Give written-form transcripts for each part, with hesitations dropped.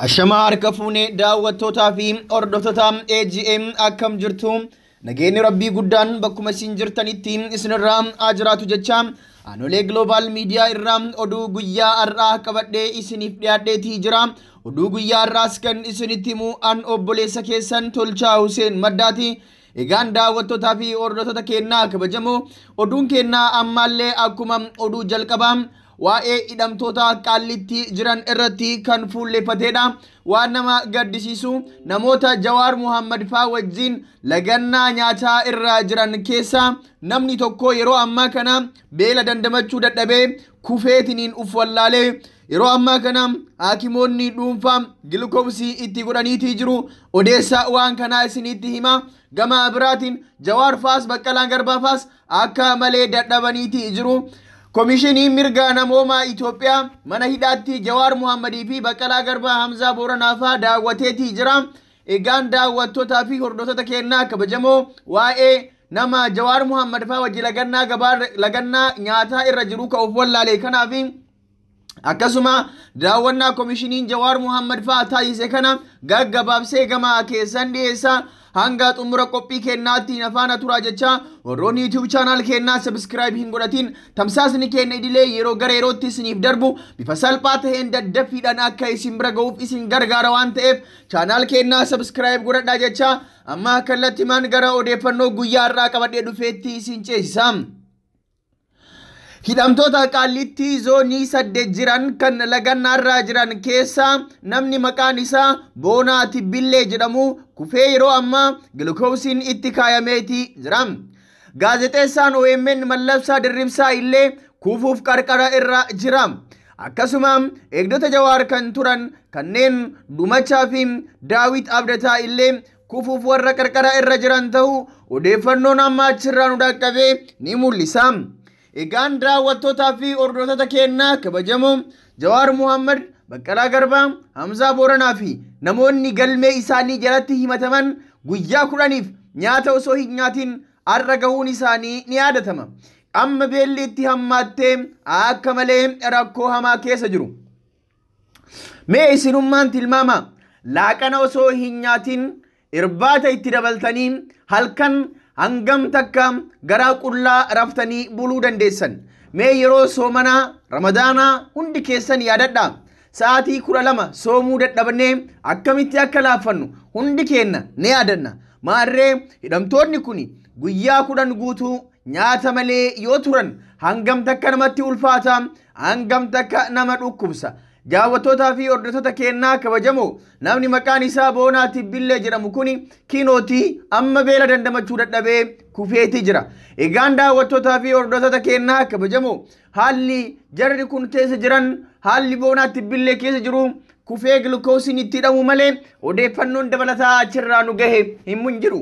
Ashamaa harka fuunee daawwattootaa fi hordoftoota AGM akkam jirtu? Nageenyi Rabbii guddaan bakkuma isin jirtanitti isinirraa haa jiraatu jecha Aanolee Global Media irraa oduu guyyaa har'aa qabadhee isiniif dhiyaadheetii jira. Oduu guyyaa har'aas kan isinitti himu an obboleessa keessan Tolchaa Huseen Maddaati. Egaan daawwattootaa fi hordoftoota keenyaa kabajamoo, oduun keenyaa ammaallee akkuma oduu jalqabaa waa'ee hidhamtoota Qaallitti jiran irratti kan fuulleeffatedha. Waan nama gaddisiisu, namoota Jawaar Muhammad faa wajjin lagannaa nyaataa irra jiran keessa namni tokko yeroo ammaa kana beela dandamachuu dadhabee kufeetiniin uf wallaalee yeroo ammaa kana haakimoonni dhuunfaa gilkoobsii itti godhaniitii jiru. Odeessa waan kanaa isinitti hima. Gama biraatiin Jawaar faas Baqqalaan Garbaa faas akka malee dadhabaniitii jiru. Komishinii mirga namoomaa Itoophiyaa mana hidhaatti Jawaar Muhammadii fi Baqqalaa Garbaa Hamzaa Booranaa faa daawwateetii jira. Egaan daawwattootaa fi hordoftoota keenyaa kabajamoo, waa'ee nama Jawaar Muhammad faa wajji lagannaa gabaa lagannaa nyaataa irra jiru ka of wallaalee kanaaf akkasuma daawwannaa komishiniin Jawaar Muhammad faa taasise kana gaggabaabsee gama keessan dhiyeessa. Hanga xumura qophii kennaatti afaana turaa jecha, warroonni YouTube channel kennaa subscribe hin godhatin, tamsaasni keenya idilee yeroo gara yerootti isiniif darbu bifa salphaa ta'een daddaffiidhaan akka isin bira ga'uuf isin gargaara waan ta'eef channel kennaa subscribe godhadhaa jecha, amma kallattimaan gara odeeffannoo guyyaa har'aa qabadhee dhufeetti isin ceesisa. Hidhamtoota Qaallitti zoonii 8 jiran kan lagannaarraa jiran keessa namni maqaan isaa Boonaa Tibbillee jedhamu kufee yeroo ammaa gilkoosiin itti kaayameeti jira. Gaazexeessaan OMN Mallabsaa Dirribsaa illee kufuuf qarqara irra jira. Akkasuma eegdota Jawaar kan turan kanneen Dhumachaa fi Daawit Abdataa illee kufuuf warra qarqara irra jiran ta'uu odeeffannoon amma achirraa nu dhaqqabee ni mul'isa. Egaan daawwattootaa fi hordoftoota keenyaa kabajamoo, Jawaar Muhammad, Baqqalaa Garbaa, Hamzaa Booranaa fi namoonni galmee isaanii jalatti himataman guyyaa 10f nyaata osoo hin nyaatin har'a gahuun isaanii ni yaadatama. Amma beelli itti hammaattee akka malee rakkoo hamaa keessa jiru. Mee isinummaan tilmaama, laaqana osoo hin nyaatin irbaata itti dabaltanii halkan hangam takka garaa qullaa raftanii buluu dandeessan? Mee yeroo soomanaa Ramadaanaa hundi keessan yaadadhaa. Sa'aatii 12 soomuu dadhabnee akkamitti akka laaffannu hundi keenna ni yaadanna. Maarree hidhamtoonni kun guyyaa 10 guutuu nyaata malee yoo turan hangam takka namatti ulfaata, hangam takka nama dhukkubsa? Daawwattootaa fi hordoftoota keenyaa kabajamoo, namni maqaan isaa Boonaa Tibbillee jedhamu kun kinootii amma beela dandamachuu dadhabee kufeetii jira. Egaan daawwattootaa fi hordoftoota keenyaa kabajamoo, haalli jarri kun keessa jiran, haalli Boonaa Tibbillee keessa jiru, kufee gilkoosiin itti hidhamu malee odeeffannoon dabalataa achirraa nu gahe hin jiru.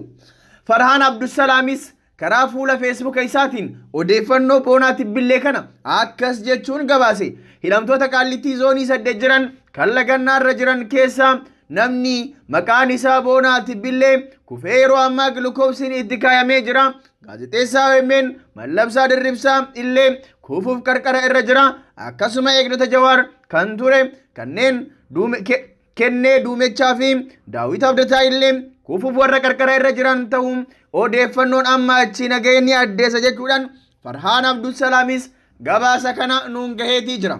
Farhaan Abdussalaamis karaa fuula Feesbuuka isaatiin odeeffannoo Boonaa Tibbillee kana akkas jechuun gabaase. Hidhamtoota Qaallittii zoonii 8 jiran kan lagannaarra jiran keessa namni maqaan isaa Boonaa Tibbillee kufee yeroo ammaa gilkoosiin itti kaayamee jira. Gaazexeessaa OMN Mallabsaa Dirribsaa illee kufuuf qarqara irra jira. Akkasuma eegdota Jawaar kan ture kanneen Kennee Duumechaa fi Daawit Abdataa illee kufuuf warra qarqara irra jiran ta'uu odeeffannoon amma achi nagahee ni addeessa jechuudhaan Farhaan Abdussalaamis gabaasa kana nuun gaheetii jira.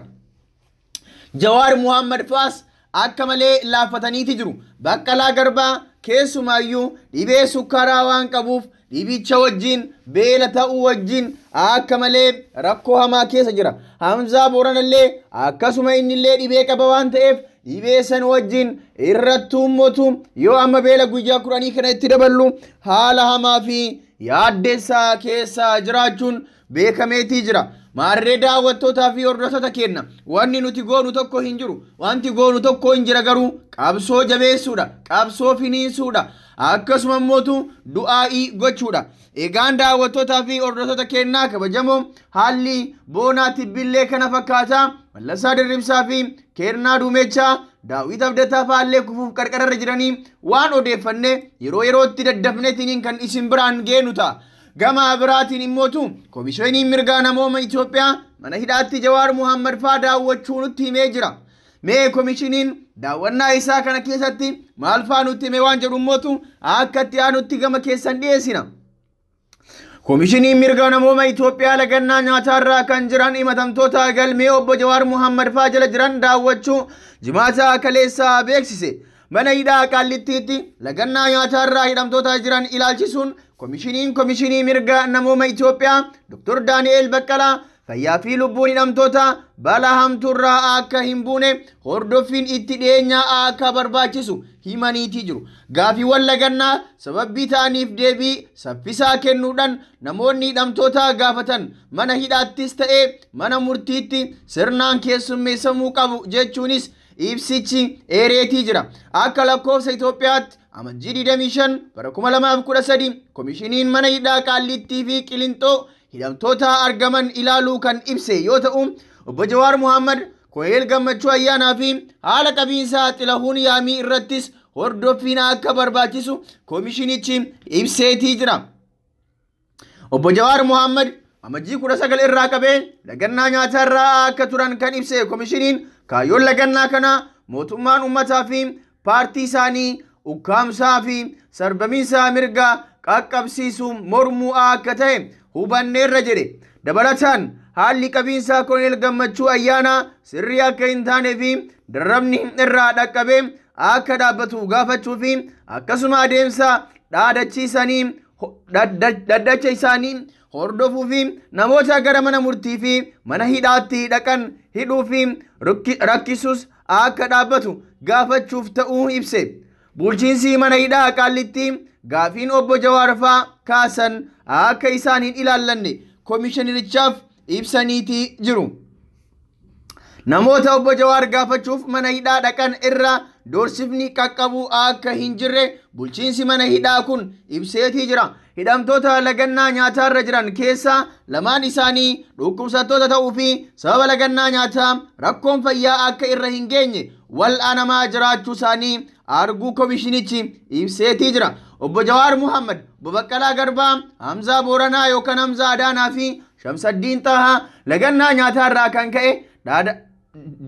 Jawaar Muhammad faas akka malee laaffataniiti jiru. Baqqalaa Garbaa keessumaayyuu dhibee sukkaaraa waan qabuuf dhibicha wajjin beela ta'uu wajjin akka malee rakkoo hamaa keessa jira. Hamzaa Booranallee akkasuma, innillee dhibee qaba waan ta'eef dhibee san wajjin irrattuu mootu yoo amma beela guyyaa 10 kana itti daballu haala hamaa fi yaaddeessaa keessa jiraachuun beekameetii jira. Maarree daawwattootaa fi hordoftoota keenya, wanni nuti goonu tokko hin jiru. Wanti goonu tokko hin jira garuu, qabsoo jabeessuudha, qabsoo finiinsuudha, akkasuma immootu du'aa'ii gochuudha. Egaan daawwattootaa fi hordoftoota keenyaa kabajamoo, haalli Boonaa Tibbillee kana fakkaata. Mallasaa Dirribsaa fi Keernaa Duumechaa, Daawit Abdataa fa'aallee kufuuf qarqararra jiranii waan odeeffanne yeroo yerootti daddafneetiin kan isin biraan geenu ta'a. Gama biraatiin immootu Komishiniin mirgaa namooma Itoophiyaa mana hidhaatti Jawaar Muhammad faa daawwachuu nutti himee jira. Mee komishiniin daawwannaa isaa kana keessatti maal faa nutti hime waan jedhu mootu akka itti aanutti gama keessan dhiyeessina. Koomishiniin mirga namooma Itoophiyaa lagannaa nyaataarraa kan jiran himatamtoota galmee obbo Jawaar Muhammad faa jala jiran daawwachuu Jimaata kaleessaa beeksise. Mana hidhaa Qaallittiitti lagannaa nyaataarraa hidhamtoota jiran ilaalchisuun koomishiniin koomishinii mirga namooma Itoophiyaa Dr. Daani'el Baqqalaa fayyaa fi lubbuun hidhamtoota balaa hamtuurraa akka hin buune hordoffiin itti dhiyeenyaa akka barbaachisu himaniitii jiru. Gaafiiwwan lagannaa sababii ta'aniif deebii saffisaa kennuudhaan namoonni hidhamtoota gaafatan mana hidhaattis ta'ee mana murtiitti sirnaan keessummeessamuu qabu jechuunis ibsichi eereetii jira. Akka lakkoofsa Itoophiyaatti amajjii 25 bara 2013 koomishiniin mana hidhaa Qaallittii fi Qilinxoo hidhamtoota argaman ilaaluu kan ibse yoo ta'u obbo Jawaar Muhammad, Koloneel Gammachuu Ayyaanaa fi haala qabiinsaa Xilahuun Yaamii irrattis hordoffiin akka barbaachisu koomishinichi ibseetii jira. Obbo Jawaar Muhammad amajjii 19 irraa qabee lagannaa nyaataa akka turan kan ibse koomishiniin kaayyoon lagannaa kana mootummaan uummataa fi paartii isaanii ukkaamsaa fi sarbamiinsa mirga qaqqabsiisu mormuu akka ta'e hubanneerra jedhe. Dabalataan haalli qabiinsaa Koloneel Gammachuu Ayyaanaa sirrii akka hin taanee fi darabni irraa dhaqqabee akka dhaabbatu gaafachuu fi akkasuma adeemsa dhaddacha isaanii hordofuu fi namoota gara mana murtii fi mana hidhaatti dhaqan hidhuu fi rakkisuus akka dhaabbatu gaafachuuf ta'uu ibse. Bulchiinsi mana hidhaa Qaallittii gaafiin obbo Jawaar faa kaasan akka isaan hin ilaallanne koomishinichaaf ibsaniitii jiru. Namoota obbo Jawaar gaafachuuf mana hidhaa dhaqan irra doorsifni qaqqabu akka hin jirre bulchiinsi mana hidhaa kun ibseetii jira. Hidhamtoota lagannaa nyaataarra jiran keessaa lamaan isaanii dhukkubsattoota ta'uu fi sababa lagannaa nyaataa rakkoon fayyaa akka irra hin geenye wal'aanamaa jiraachuu isaanii arguu koomishinichi ibseetii jira. Obbo Jawaar Muhammad, Obbo Baqqalaa Garbaa, Hamzaa Booranaa yookaan Hamzaa Adaanaa fi Shamsaddiin Xahaa lagannaa nyaataarraa kan ka'e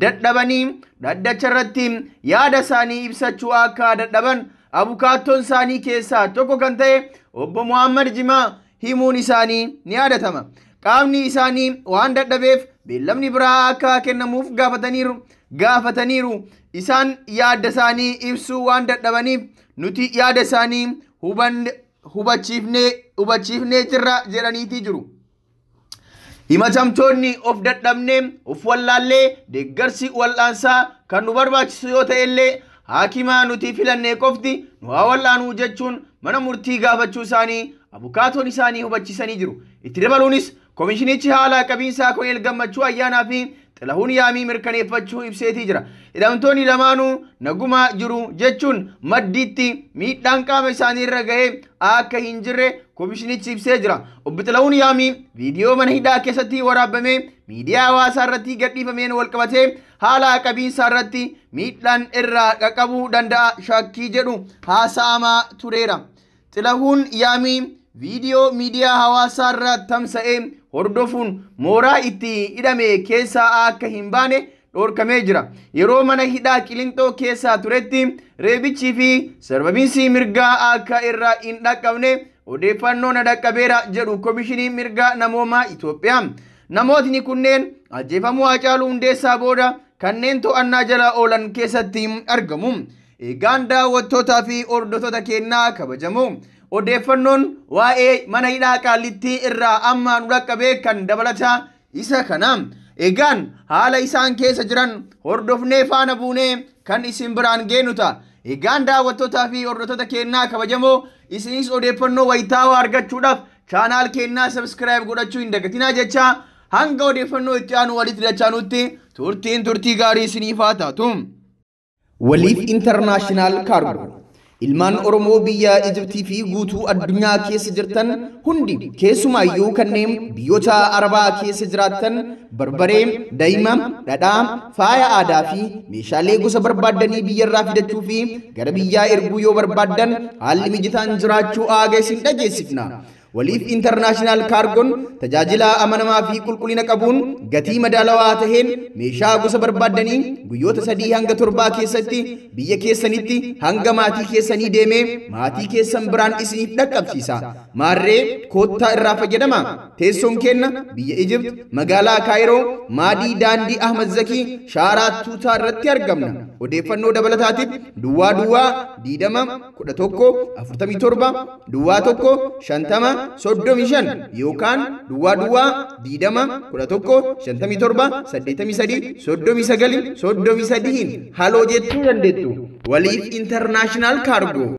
dadhabanii dhaddacha irratti yaada isaanii ibsachuu akka dadhaban abukaattoon isaanii keessaa tokko kan ta'e obbo Muhammad Jimaa himuun isaanii ni yaadatama. Qaamni isaanii waan dadhabeef beellamni biraa akka kennamuuf gaafataniiru. Isaan yaada isaanii ibsuu waan dadhabaniif nuti yaada isaanii hubachiifnee jirra jedhaniitii jiru. Himatamtoonni of dadhabnee of wallaallee deeggarsi wal'aansaa kan nu barbaachisu yoo ta'e illee haakimaa nuti filannee qofti nu haa wal'aanuu jechuun mana murtii gaafachuu isaanii abukaatoon isaanii hubachiisanii jiru. Itti dabaluunis koomishinichi haala qabiinsaa Koloneel Gammachuu Ayyaanaa fi Xilahuun Yaamii mirkaneeffachuu ibseetii jira. Hidhamtoonni lamaanuu naguma jiru jechuun maddiitti miidhaan qaama isaanii irra ga'ee akka hin jirre koomishinichi ibsee jira. Obbo Xilahuun Yaamii viidiyoo mana hidhaa keessatti waraabamee miidiyaa hawaasaa irratti gadhiifameen walqabatee haala qabiinsaa irratti miidhaan irraa qaqqabuu danda'a shakkii jedhu haasa'amaa tureera. Xilahuun Yaamii viidiyoo miidiyaa hawaasaa irra tamsa'ee hordofuun mooraa itti hidhame keessaa akka hin baane dhorkamee jira. Yeroo mana hidhaa Qilinxoo keessaa turetti reebichii fi sarbamiinsi mirgaa akka irra hin dhaqqabne odeeffannoo na dhaqqabeera jedhu Koomishinii Mirga Namoomaa Itoophiyaa. Namootni kunneen ajjeefamuu Haacaaluu Hundeessaa booda kanneen to'annaa jala oolan keessatti argamu. Eegaan daawwattootaa fi hordoftoota keenyaa kabajamoo. Odeeffannoon waa'ee mana hidhaa Qaallittii irraa amma nu dhaqqabee kan dabalataa isa kana. Egaan haala isaan keessa jiran hordofnee faana buunee kan isin biraan geenu ta'a. Egaan daawwattootaa fi hordoftoota keenyaa kabajamoo isinis odeeffannoo wayitaawaa argachuudhaaf chaanaal keenyaa sabskiraayib godhachuu hin dagatinaa jechaa hanga odeeffannoo itti aanu walitti dachaanutti turtiin turtii gaarii isiniif haa taatu. Waliif International Cargo Ilmaan Oromoo biyya Ijiptii fi guutuu addunyaa keessa jirtan hundi keessumaayyuu kanneen biyyoota Arabaa keessa jiraattan barbaree, daa'ima, dhadhaa, faaya aadaa fi meeshaalee gosa barbaaddanii biyyarraa fidachuu fi gara biyyaa erguu yoo barbaaddan haalli mijataan jiraachuu aaga isin dhageessifna. Waliif International Cargoon tajaajila amanamaa fi qulqullina qabuun gatii madaalawaa taheen meeshaa gosa barbaaddanii guyyoota 3 hanga 7 keessatti biyya keessanitti hanga maatii keessanii deemee maatii keessan biraan isiniif dhaqqabsiisa. Maarree koottaa irraa fayyadama. Teessoon kenna biyya Ijipt magaalaa Kaayiroo maadii daandii Ahmad Zakii shaaraa Tuutaa irratti argamna. Odeeffannoo dabalataatiif duwwaa duwwaa 20 11 47 duwwaa 1 50 35 yookaan duwwaa duwwaa 20 11 57 83 39 33 haloo jechuu dandeettu. Waliif International Cargo.